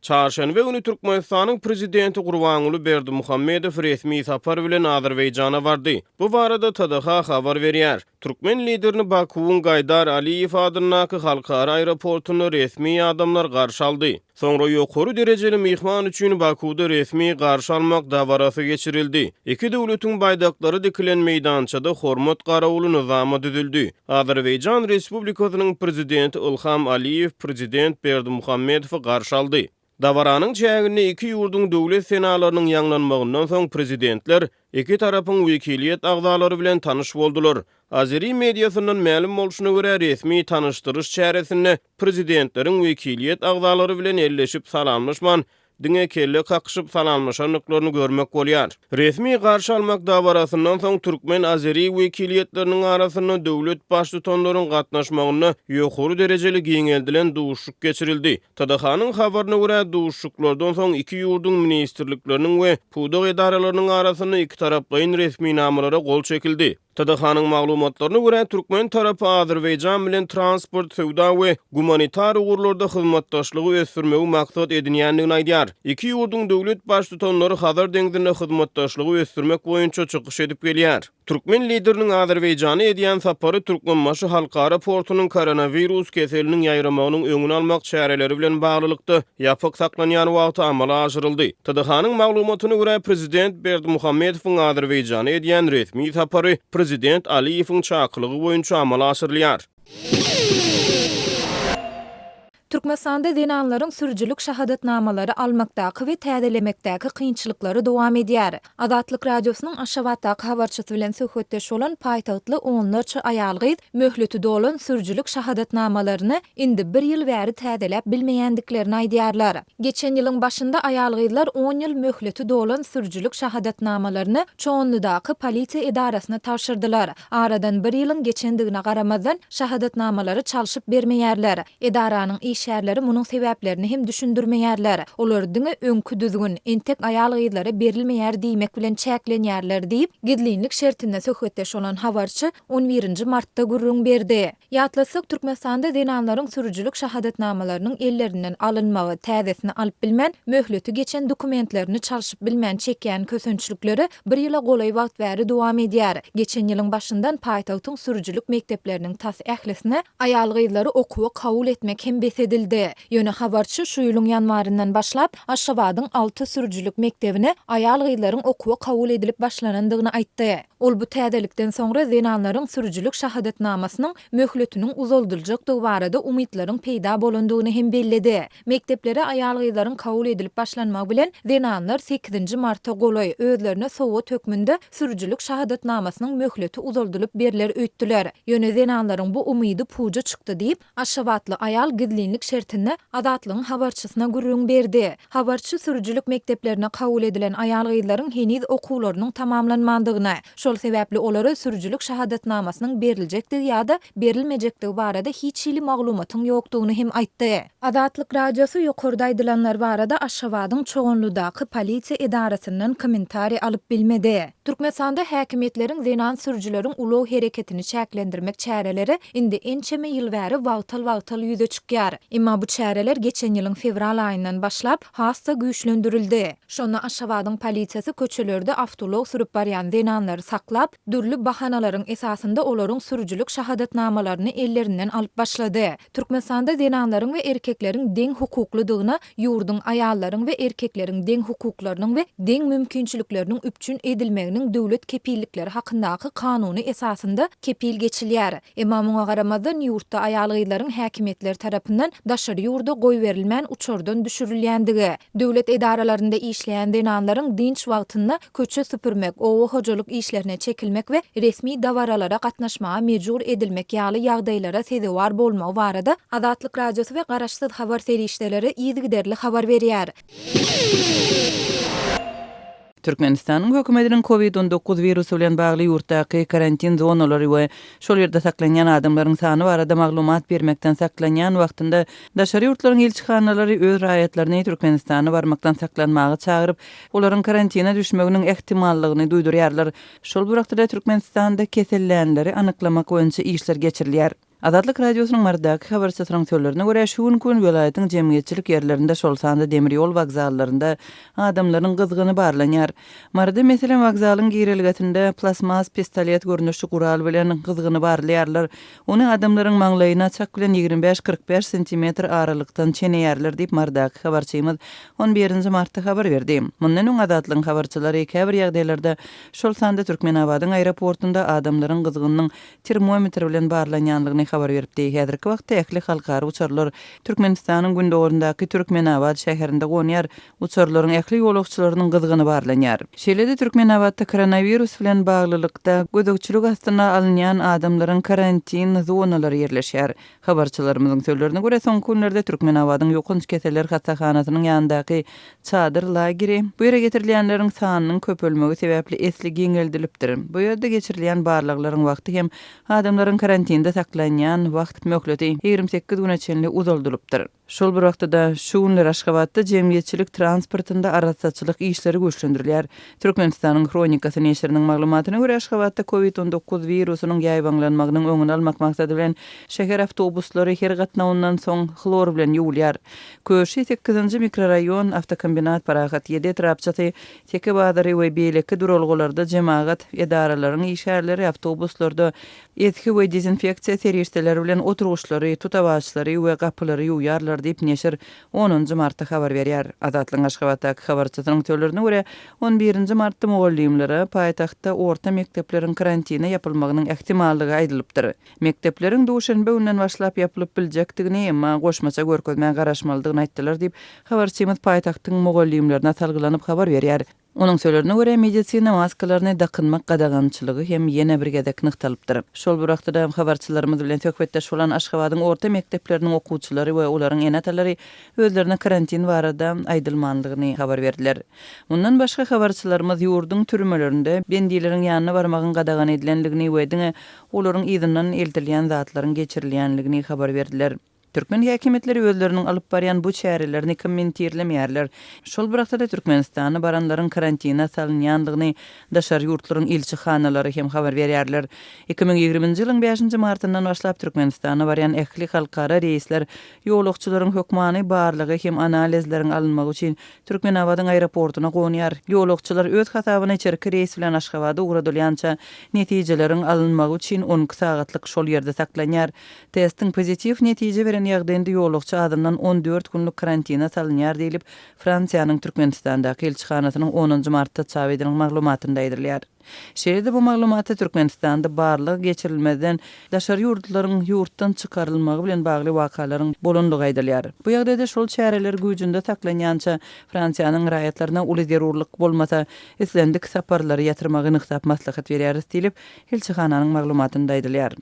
Çarşenbe güni Türkmenistanyň Prezidenti Gurbanguly Berdimuhamedow resmi sapar bilen Azerbaýjana bardy. Bu barada TDH habar berýär. Türkmen Liderini Bakuwyň Gaýdar Aliýew adyndaky halkara aeroportunda resmi adamlar garşy aldy. Soňra ýokary derejeli myhman üçin Bakuwda resmi garşy almak dabarasy geçirildi. Iki döwletiň baýdaklary dikilen meýdançada hormat garawuly nyzama düzüldi. Azerbaýjan Respublikasynyň Prezidenti Ilham Aliýew Prezident Berdimuhamedowy garşy aldy. Dabaranyň çäginde iki ýurduň döwlet senalarynyň ýaňlanmagyndan soň Prezidentler iki tarapyň wekiliýet agzalary bilen tanyş boldular. Azeri mediasyndan mälim bolşuna görä, resmi tanyşdyryş çäresinde Prezidentleriň wekiliýet agzalary bilen elleşip salamlaşman, diňe kelle kakyşyp salamlaşandyklaryny görmek bolýar. Resmi garşy almak dabarasyndan soň türkmen-azeri wekiliýetleriniň arasynda döwlet Baştutanlaryň gatnaşmagynda ýokary derejeli giňeldilen duşuşyk geçirildi. TDH-nyň habaryna görä, duşuşyklardan soň iki ýurduň ministrlikleriniň we pudak edaralarynyň arasynda ikitaraplaýyn resminamalara gol çekildi. TDH-nyň maglumatlaryna görä, türkmen tarapy Azerbaýjan bilen transport, söwda we gumanitar ugurlarda hyzmatdaşlygy ösdürmegi maksat edinýändigini aýdýar. Iki ýurduň döwlet Baştutanlary Hazar deňzinde hyzmatdaşlygy ösdürmek boýunça çykyş edip gelýär. Türkmen Lideriniň Azerbaýjana edýän sapary Türkmenbaşy halkara portunyň koronawirus keseliniň ýaýramagynyň öňüni almak çäreleri bilen baglylykda ýapyk saklanýan wagty amala aşyryldy. TDH-nyň maglumatyna görä, prezident Berdimuhamedowyň Azerbaýjana edýän resmi sapary prezident Aliýewiň çakylygy boýunça amala aşyrylýar. Türkmenistanda zenanlaryň sürüjilik şahadatnamalary almakdaky we täzelemekdäki kynçylyklary dowam edýär. Azatlyk Radiosynyň Aşgabatdaky habarçysy bilen söhbetdeş bolan paýtagtly onlarça aýal-gyz möhleti dolan sürüjilik şahadatnamalaryny indi bir ýyl bäri täzeläp bilmeýändiklerini aýdýarlar. Geçen ýylyň başynda aýal-gyzlar on ýyl möhleti dolan sürüjilik şahadatnamalaryny Çoganlydaky polisiýa edarasyna tabşyrdylar. Aradan bir ýylyň geçendigine garamazdan, şahadatnamalary çalşyp bermeýärler. Edaranyň işgärleri munuň sebäplerini hem düşündirmeýärler. Olar diňe öňki düzgün, entek aýal-gyzlara berilmeýär diýmek bilen çäklenýärler diýip, gizlinlik şertinde söhbetdeş bolan habarçy on birinji martda gürrüň berdi. Ýatlatsak, Türkmenistanda zenanlaryň sürüjilik şahadatnamalarynyň ellerinden alynmagy, täzesini alyp bilmän, möhleti geçen dokumentlerini çalşyp bilmän çekýän kösençlikleri bir ýyla golaý wagt bäri dowam edýär. Geçen ýylyň başyndan paýtagtyň sürüjilik mekdepleriniň tas ählisine aýal-gyzlary okuwa kabul etmek hem bes edildi. Ýöne habarçy şu ýylyň ýanwaryndan başlap, Aşgabadyň alty sürüjilik mekdebine aýal-gyzlaryň okuwa kabul edilip başlanandygyny aýtdy. Ol bu täzelikden soňra zenanlaryň sürüjilik şahadatnamasynyň möhletiniň uzaldyljakdygy barada umytlaryň peýda bolandygyny hem belledi. Mekdeplere aýal-gyzlaryň kabul edilip başlanmagy bilen, zenanlar sekizinji marta golaý, özlerine sowgat hökmünde sürüjilik şahadatnamasynyň möhleti uzaldylyp berler öýtdüler. Ýöne zenanlaryň bu umydy puja çykdy diýip, Aşgabatly aýal gizlinlik şertinde Azatlygyň habarçysyna gürrüň berdi. Habarçy sürüjilik mekdeplerine kabul edilen aýal-gyzlaryň heniz okuwlarynyň tamamlanmandygyny, şol sebäpli olara sürüjilik şahadatnamasynyň beriljekdigi ýa-da berilmejekdigi barada hiç hili maglumatyň ýokdugyny hem aýtdy. Azatlyk Radiosy ýokarda aýdylanlar barada Aşgabadyň Çoganlydaky polisiýa edarasyndan kommentariý alyp bilmedi. Türkmenistanda häkimiýetleriň zenan sürüjileriň ulag hereketini çäklendirmek çäreleri indi ençeme ýyl bäri wagtal-wagtal ýüze çykýar. Emma bu çäreler geçen ýylyň fewral aýyndan başlap, has-da güýçlendirildi. Şonda Aşgabadyň polisiýasy köçelerde awtoulag sürüp barýan zenanlary saklap, dürli bahanalaryň esasynda olaryň sürüjilik şahadatnamalaryny ellerinden alyp başlady. Türkmenistanda zenanlaryň we erkekleriň deň hukuklydygyna ýurduň aýallaryň we erkekleriň deň hukuklarynyň we deň mümkinçilikleriniň üpjün edilmeginiň döwlet kepillikleri hakyndaky Kanuny esasynda kepil geçilýär. Emma muňa garamazdan ýurtda aýal-gyzlaryň häkimiýetler tarapyndan daşary ýurda goýberilmän uçardan düşürilýändigi, döwlet edaralarynda işleýän zenanlaryň dynç wagtynda köçe süpürmek, oba hojalyk işlerine çekilmek we resmi dabaralara gatnaşmaga mejbur edilmek ýaly ýagdaýlara sezewar bolmagy barada Azatlyk Radiosy we garaşsyz habar serişdeleri yzygiderli habar berýär. Türkmenistanyň hökümetiniň Covid 19 wirusy bilen bagly ýurtdaky karantin zonalary we şol ýerde saklanýan adamlaryň sany barada maglumat bermekden saklanýan wagtynda daşary ýurtlaryň ilçihanalary öz raýatlaryny Türkmenistana barmakdan saklanmaga çagyryp, olaryň karantina düşmeginiň ähtimallygyny duýdurýarlar. Şol bir wagtda-da Türkmenistanda kesellänleri anyklamak boýunça işler geçirilýär. Azatlyk Radiosynyň Marydaky habarçysynyň sözlerine görä, şu günki gün welaýatyň jemgyýetçilik ýerlerinde, şol sanda demir ýol wokzallarynda adamlaryň gyzgyny barlanýar. Maryda, meselem, wokzalyň girelgesinde plastmas pistolet görnüşli gural bilen gyzgyny barlaýarlar. Ony adamlaryň maňlaýyna çak bilen 25-45 sentimetr aralykdan çeneýärler diýip, Marydaky habarçymyz on birinji martda habar berdi. Mundan öň Azatlygyň habarçylary käbir ýagdaýlarda, şol sanda Türkmenabadyň aeroportunda adamlaryň gyzgynynyň termometr bilen barlanýanlygyny habar beripdi. Häzirki wagtda ähli halkara uçarlar Türkmenistanyň gündogaryndaky Türkmenabat şäherinde gonýar. Uçarlaryň ähli ýolagçylarynyň gyzgyny barlanýar. Şeýle-de Türkmenabatda koronawirus bilen baglylykda gözegçilik astyna alynýan adamlaryň karantin zonalary ýerleşýär. Habarçylarymyzyň sözlerine görä, soňky günlerde Türkmenabadyň ýokanç keseller hassahanasynyň ýanyndaky çadyr lageri bu ýere getirilýänleriň sanynyň köpelmegi sebäpli esli giňeldilipdir. Bu ýerde geçirilýän barlaglaryň wagty hem adamlaryň karantinde saklanýan wagt möhleti 28 güne çenli uzaldylypdyr. Şol bir wagtda-da, şu günler Aşgabatda jemgyýetçilik transportynda arassaçylyk işleri güýçlendirilýär. Türkmenistanyň Hronikasy neşiriniň maglumatyna görä, Aşgabatda Covid 19 wirusynyň ýaýbaňlanmagynyň öňüni almak maksady bilen, şäher awtobuslary her gatnawyndan soň hlor bilen ýuwulýar. Köşi, sekizinji mikroraýon, Awtokombinat, Parahat ýedi etrapçasy, Teke bazary we beýleki duralgalarda jemagat edaralaryň işgärleri awtobuslarda Esgi we dezinfeksiýa serişdeleri bilen oturgyçlary, tutawaçlary we gapylary ýuwýarlar diýip, neşir onunjy martda habar berýär. Azatlygyň Aşgabatdaky habarçysynyň sözlerine görä, on birinji martda mugallymlara paýtagtda orta mekdepleriň karantine ýapylmagynyň ähtimallygy aýdylypdyr. Mekdepleriň duşenbe günden başlap ýapylyp biljekdigini, emma goşmaça görkezmä garaşmalydygyny aýtdylar diýip, habarçymyz paýtagtyň mugallymlaryna salgylanyp habar berýär. Onuň sözlerine görä, medisina maskalaryny dakynmak gadagançylygy hem ýene bir gezek nygtalypdyr. Şol bir wagtda-da, habarçylarymyz bilen söhbetdeş bolan Aşgabadyň orta mekdepleriniň okuwçylary we olaryň ene-atalary özlerine karantin barada aýdylmandygyny habar berdiler. Mundan başga, habarçylarymyz ýurduň türmelerinde bendileriň ýanyna barmagyň gadagan edilendigini we diňe olaryň yzyndan eltilýän zatlaryň geçirilýändigini habar berdiler. Türkmen häkimiýetleri özleriniň alyp barýan bu çärelerini kommentirlemeýärler. Şol bir wagtda-da Türkmenistana baranlaryň karantina salynýandygyny daşary ýurtlaryň ilçihanalary hem habar berýärler. 2020-nji ýylyň bäşinji martyndan başlap Türkmenistana barýan ähli halkara reýsler ýolagçylaryň hökmany barlagy hem analizleriň alynmagy üçin Türkmenabadyň aeroportuna gonýar. Ýolagçylar öz hasabyna içerki reýs bilen Aşgabada ugradylýança netijeleriň alynmagy üçin 12 sagatlyk şol ýerde saklanýar. Testiň pozitiw netije beren ýagdaýynda ýolagçy azyndan 14 günlük karantina salynýar diýlip, Fransiýanyň Türkmenistandaky ilçihanasynyň onunjy martda çap edilen maglumatynda aýdylýar. Şeýle-de bu maglumatda Türkmenistanda barlag geçirilmezden daşary ýurtlularyň ýurtdan çykarylmagy bilen bagly wakalaryň bolandygy aýdylýar. Bu ýagdaýda şol çäreler güýjünde saklanýança Fransiýanyň raýatlaryna uly zerurlyk bolmasa, islendik saparlary ýatyrmagy nygtap maslahat berýäris diýlip, ilçihananyň maglumatynda aýdylýar.